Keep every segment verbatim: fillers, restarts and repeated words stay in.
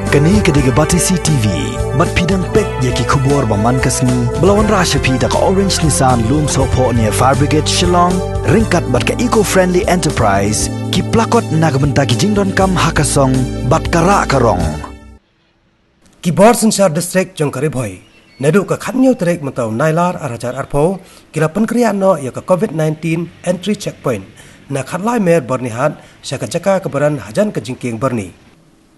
Kane ka dei ka Batesi T V. Bad phi dang peit ïa ki khubor ba man ka sngi ba la wanrah sha phi da ka Orange Nissan Lumsohphoh near Fire Brigade Shillong, ryngkat bad ka Eco Friendly Enterprise, ki plakot na ka bynta ki jingdonkam ha ka song bad ka rah ka rong. Ki bor synshar district jong ka Ri Bhoi, naduh ka khathynñiew tarik mynta u Nailar ar hajar arphew, ki la pynkhreh noh ïa ka COVID nineteen entry checkpoint na Khatlai Mer Byrnihat sha ka jaka kaba don hajan ka jingkieng Byrni.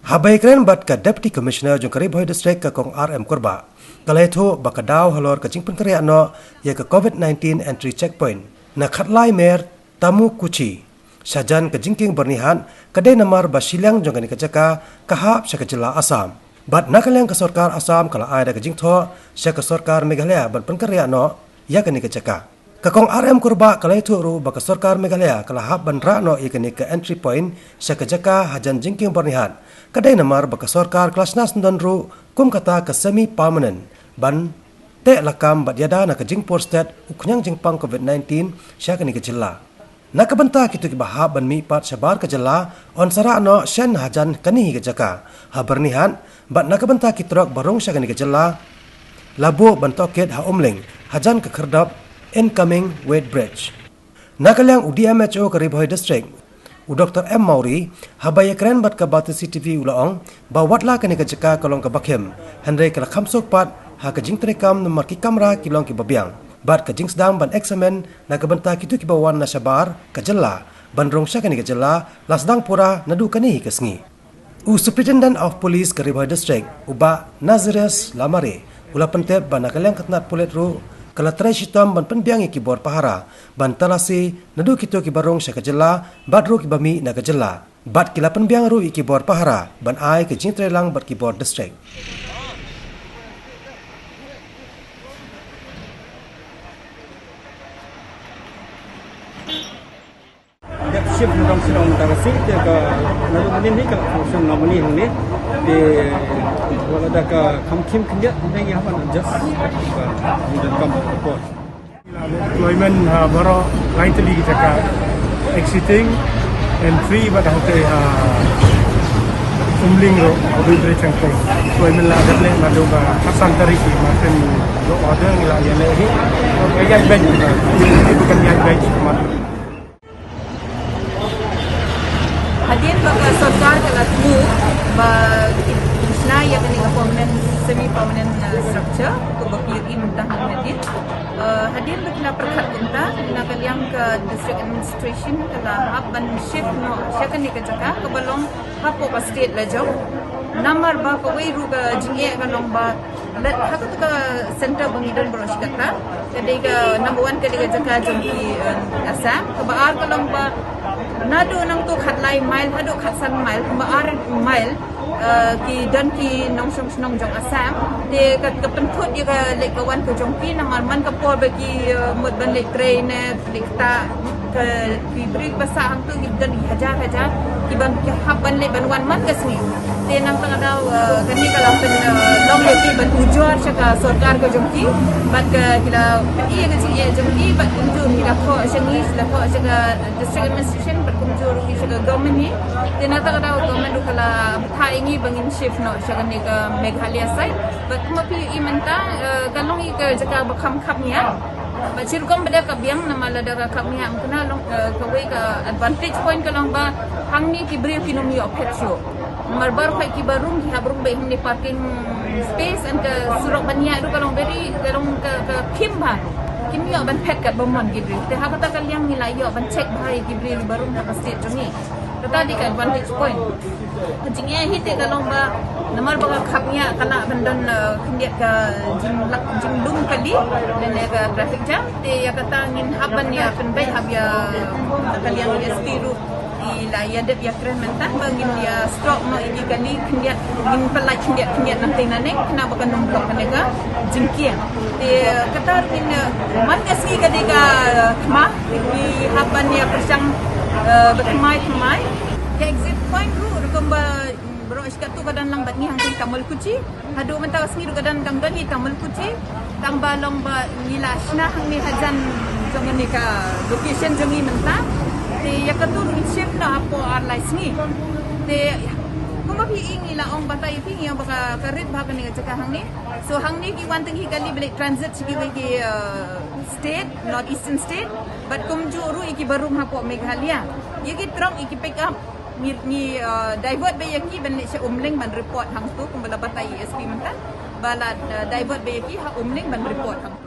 Haba ïakren bad ka Deputy Commissioner jong ka Ri Bhoi District, ka Kong R M Kurbah, ka la ïathuh ba ka daw halor ka jingpynkhreh noh ïa ka COVID nineteen entry checkpoint na Khatlai Mer Tamukuchi shajan ka jingkieng Byrnihat, ka dei namar ba shiliang jong kane ka jaka ka hap sha ka jylla Assam. Bad na ka liang ka sorkar Assam ka la ai da ka jingthoh sha ka sorkar Meghalaya ban pynkhreh noh ïa kane ka jaka. Ka Kong R M Kurbah ka la ïathuh ruh ba ka sorkar Meghalaya ka la hap ban rah noh ïa kane ka entry point sha ka jaka hajan jingkieng Byrnihat, ka dei namar ba ka sorkar ka la shna syndon ruh kum kata ka semi permanent ban teh lakam bad ïada na ka jingpur stet u khñiang jingpang COVID nineteen sha kane ka jylla. Na ka bynta kito kiba hap ban mihpat shabar ka jylla, yn sa rah noh shen hajan kane hi ka jaka ha Byrnihat, bad na ka bynta ki trok ba rung sha kane ka jylla, la buh ban tohkit ha Umling hajan ka khyrdop incoming weight bridge. Na ka liang u D M H O ka Ri Bhoi District, u Doctor M Mawrie, haba ïakren bad ka Batesi T V u la ong ba watla kane ka jaka ka long kaba khim, hynrei ka la kham suk pat ha ka jingtrei kam namar ki kamra ki long kiba biang. Bad ka jingsdang ban examine na ka bynta kito kiba wan na shabar ka jylla ban rung sha kane ka jylla la sdang pura naduh kane hi ka sngi. U Superintendent of Police ka Ri Bhoi District, u Bah Nazarius Lamare, u la pyntip ba na ka liang ka tnat pulit ruh ka la trei shitom ban pynbiang ïa ki bor pahara ban talasi naduh kito kiba rung sha ka jylla bad ruh kiba mih na ka jylla. Bad ki la pynbiang ruh ïa ki bor pahara ban ai ka jingtreilang bad ki bor district. Dep shift na dong sdang mynta ka sngi, te ka naduh mynnin hi ka la function normally hangne. Te wat la da ka kham khim khyndiat, te ngi hap ban adjust ka jingdonkam ka por. Deployment ha baroh lai tylli ki jaka, exiting, entry bad hangtei ha Umling ruh, Hubei Bridge hangtei. Deployment la dep leh naduh ka khatsan tarik hi, martin lo order ngi la ïaleh hi. Ka ïaid beit, ka ïaid beit, martin. Hadien ba ka sorkar ka la thmu ba ki shna ïa kane ka permanent, semi permanent, uh, structure, kumba phi ïohi mynta hadien. Uh, hadien ba ki la pyrkhat kumta, na ka liang ka district administration ka la hap ban shift noh sha kane ka jaka kaba long hapoh ka state la jong. Namar ba kawei ruh ka jingeh ka long ba leit ha katu ka center ba ngi don baroh shi katta, ka dei ka number one, ka dei ka jaka jong ki, eh, Assam. Kaba ar ka long ba naduh nangtu khatlai mile haduh khatsan mile, kaba ar mile, eh, ki don ki nongshong shnong jong Assam. Te ka, ka pynthut ïa ka leit ka wan ka jong ki, namar man ka por ba ki, eh, mut ban leit trei ne leit ktah, ka ki briew ba sah hangtu ki don hajar hajar kiba hap ban leit ban wan man ka sngi. Te nangta ka daw, eh, kane ka la pyn, eh, long ïa ki ban ujor sha ka sorkar ka jong ki, bad ka ki la pyni ïa ka jingeh jong ki, bad kumjuh ki la thoh sha ngi, ki la thoh sha ka district administration, bad kumjuh ruh ki sha ka government hi. Te nangta ka daw government ruh ka la bthah ïa ngi ba ngin shift noh sha kane ka Meghalaya side. Bad kumba phi ïohi mynta, eh, ka long ïa ka jaka ba kham khapngiah. Bad shi rukom ba dei ka biang namar lada ka khapngiah, ym kena long, eh, kawei ka advantage point ka long ba hangne ki briew kin ym ïoh phet shuh. Namar baroh khoit kiba rung ki hap rung beit hangne parking space, and ka surok ban ïaid ruh ka long very, ka long ka, ka khim bha. Kim ïoh ban phet katba mon ki briew. Te ha kata ka liang ngi la ïoh ban check bha ïa ki briew kiba rung ha ka state jong ngi. Kata dei ka advantage point. Ka jingeh hi te ka long ba namar ba ka khapngiah ka lah ban don, eh, khyndiat ka jinglak jinglum kali lane ka traffic jam. Te ïa kata ngin hap ban ïa pynbeit, hap ïa ka liang S P ruh i la ïa dep ïa kren mynta ba ngin ïa stock noh ïa ki kali khyndiat, ngin pynlait khyndiat khyndiat nangtei nangne khnang ba kan ym block kane ka jingkieng. Te kata ruh ngin, eh, man ka sngi ka dei ka, eh, thma. Ki hap ban ïa pyrshang, eh, ba thymmai thymmai. Ka exit point ruh rukom ba, mm, baroh shi katto ka don lang bad ngi hangtei Tamalkuchi. Haduh mynta ka sngi ruh ka don, dang don hi Tamalkuchi. Tang ba long ba ngi la shna hangne hajan jong kane ka location jong ngi mynta. Te ïa katto ruh ngin shift noh hapoh ar lai sngi. Te Kumba phi ing ngi la ong batai phi ngi ong ba ka rit ba kane ka jaka hangne. So hangne ki wan tang hi kali balik transit sha kiwei ki state, North Eastern state. But kumjuh ruh ïa ki ba rung hapoh Meghalaya. Ïa ki truck ïa ki pick up ngi ngi divert ba ïa ki ban leit sha Umling ban report hangtu kumba la batai S P mynta. Ba la divert ba ïa ki ha Umling ban report hangtu.